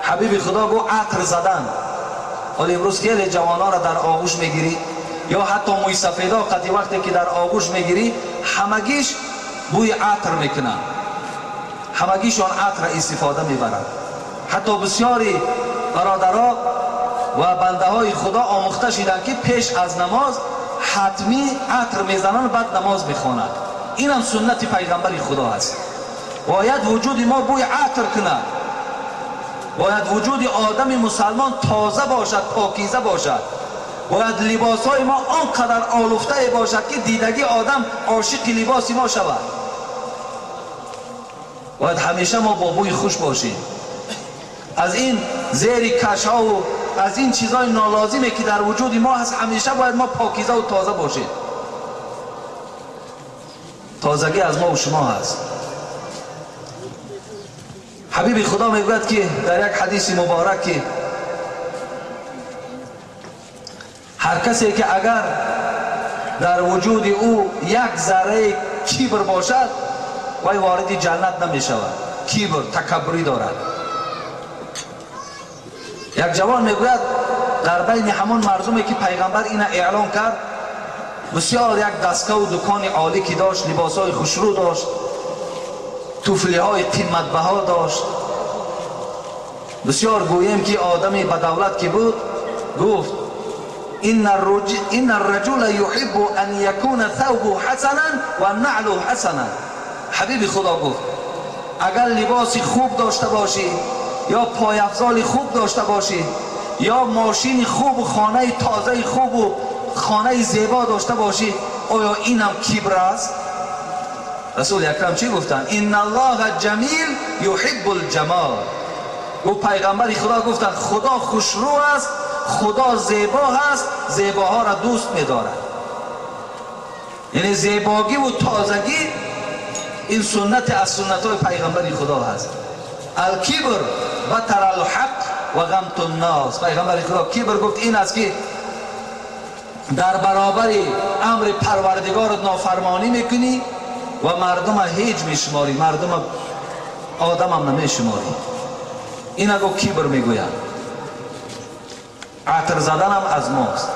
Ҳабиби Худо гуфт атр задан. Ҳоло имрӯз хеле ҷавононро дар оғӯш мегирӣ ё ҳатто мӯйсафедо қати вақте ки дар оғӯш мегирӣ, ҳамагиш бӯи атр мекунанд, ҳамагишон атр истифода мебаранд. Ҳатто бисёри бародаро ва бандаҳои Худо омӯхта шиданд, ки пеш аз намоз ҳатмӣ атр мезананд, баъд намоз мехонанд. Инам суннати пайғамбари Худо аст. Бояд вуҷуди мо бӯи атр кунад, бояд вуҷуди одами мусалмон тоза бошад, покиза бошад, бояд либосҳои мо он қадар олуфтае бошад, ки дидагии одам ошиқи либоси мо шавад. Бояд ҳамеша мо бо бӯи хуш бошем. Аз ин зери кашҳову аз ин чизҳои нолозиме, ки дар вуҷуди мо ҳаст, ҳамеша бояд мо покиза тоза бошем. Тозагӣ аз мо ва шумо ҳаст. Ҳабиби Худо мегӯяд, ки дар як ҳадиси муборак, ки ҳар касе ки агар дар вуҷуди ӯ як зарраи кибр бошад, вай вориди ҷаннат намешавад. Кибр, такаббурӣ дорад. Як ҷавон мегӯяд, дар байни ҳамон мардуме ки пайғамбар ина эълон кард, бисёр як дастгоҳу дукони олӣ ки дошт, либосҳои хушрӯ дошт, туфлиҳои қиматбаҳо дошт, бисёр гӯем ки одами ба давлат ки буд, гуфт: инна арраҷула юҳиббу ан якуна thawбу ҳасанан ва наълу ҳасанан. Ҳабиби Худо гуфт: агар либоси хуб дошта бошӣ ё пойафзоли хуб дошта бошӣ ё мошини хубу хонаи тозаи хубу хонаи зебо дошта бошӣ, оё инам кибр аст? Расули акрам чӣ гуфтанд? Инналлоҳа ҷамил юҳиббул ҷамол. Гуфт пайғамбари Худо гуфтанд: Худо хушрӯ аст, Худо зебо ҳаст, зебоҳоро дӯст медорад. Яъне зебогиву тозагӣ ин суннати аз суннатҳои пайғамбари Худо ҳаст. Алкибр батар алҳақ ва ғамту ннос. Пайғамбари Худо кибр гуфт ин аст, ки дар баробари амри Парвардигорат нофармонӣ мекунӣ ва мардума ҳеҷ мешуморӣ, мардума одамам намешуморӣ. Ина гуфт кибр мегӯянд. Атр заданам аз мост.